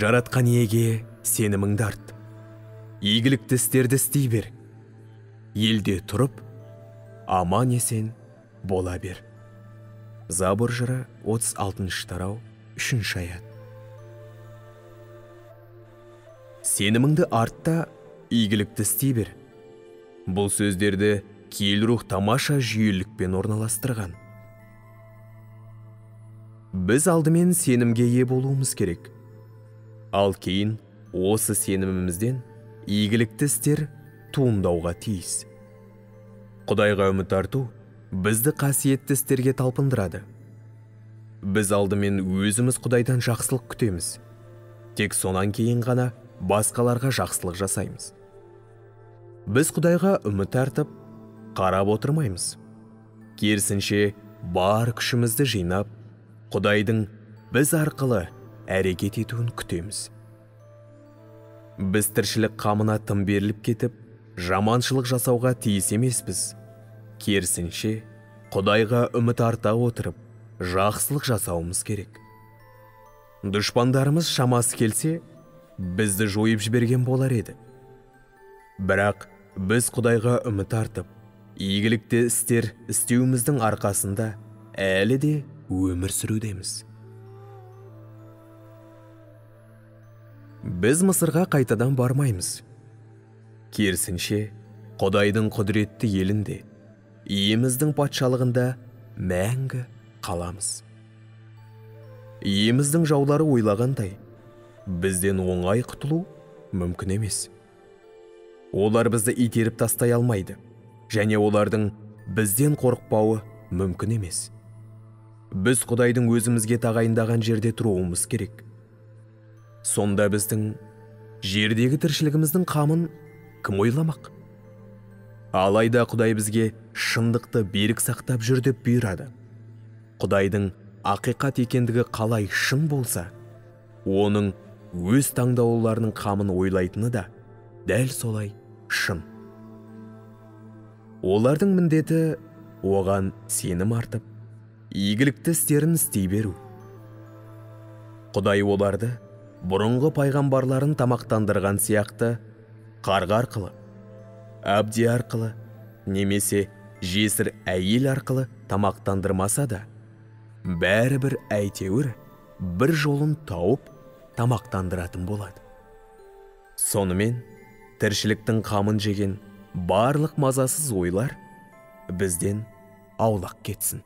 Жаратқан Иеге сеніміңді арт. Игілікті істерді істей бер. Елде тұрып, аман-есен бола бер. Забур жыры 36 тарау, 3 аят. Сеніміңді арт та игілікті істей бер. Бұл сөздерді киелі рух тамаша жүйелікпен орналастырған. Біз алдымен сенімге ие болуымыз керек. Ал кейін осы сенімімізден игілікті істер туындауға тиіс. Құдайға үміт арту бізді қасиетті істерге талпындырады. Біз алдымен өзіміз Құдайдан жақсылық күтеміз. Тек сонан кейін ғана басқаларға жақсылық жасаймыз. Біз Құдайға үміт артып, қарап отырмаймыз. Керісінше, бар күшімізді жинап, Құдайдың біз арқылы әрекет етуін күтеміз. Біз тіршілік қамына тым беріліп кетіп, жаманшылық жасауға тиіс емеспіз. Керісінше, Құдайға үміт арта отырып, жақсылық жасауымыз керек. Дұшпандарымыз шамасы келсе, бізді жойып жіберген болар еді. Бірақ біз Құдайға үміт артып, игілікті істер істеуіміздің арқасында әлі де өмір сүрудеміз. Біз Мысырға қайтадан бармаймыз. Керісінше, Құдайдың құдіретті елінде, Иеміздің патшалығында мәңгі қаламыз. Иеміздің жаулары ойлағандай, бізден оңай құтылу мүмкін емес. Олар бізді итеріп тастай алмайды, және олардың бізден қорықпауы мүмкін емес. Біз Құдайдың өзімізге тағайындаған жерде тұруымыз керек. Сонда біздің жердегі тіршілігіміздің қамын кім ойламақ? Алайда Құдай бізге шындықты берік сақтап жүр деп бұйырады. Құдайдың ақиқат екендігі қалай шын болса, оның өз таңдауларының қамын ойлайтыны да дәл солай шын. Олардың міндеті оған сенім артып, игілікті істерін істей беру. Құдай оларды бұрынғы пайғамбарларын тамақтандырған сияқты қарға арқылы, әбди арқылы, немесе жесір әйел арқылы тамақтандырмаса да, бәрібір әйтеуір бір жолын тауып тамақтандыратын болады. Сонымен тіршіліктің қамын жеген барлық мазасыз ойлар бізден аулақ кетсін.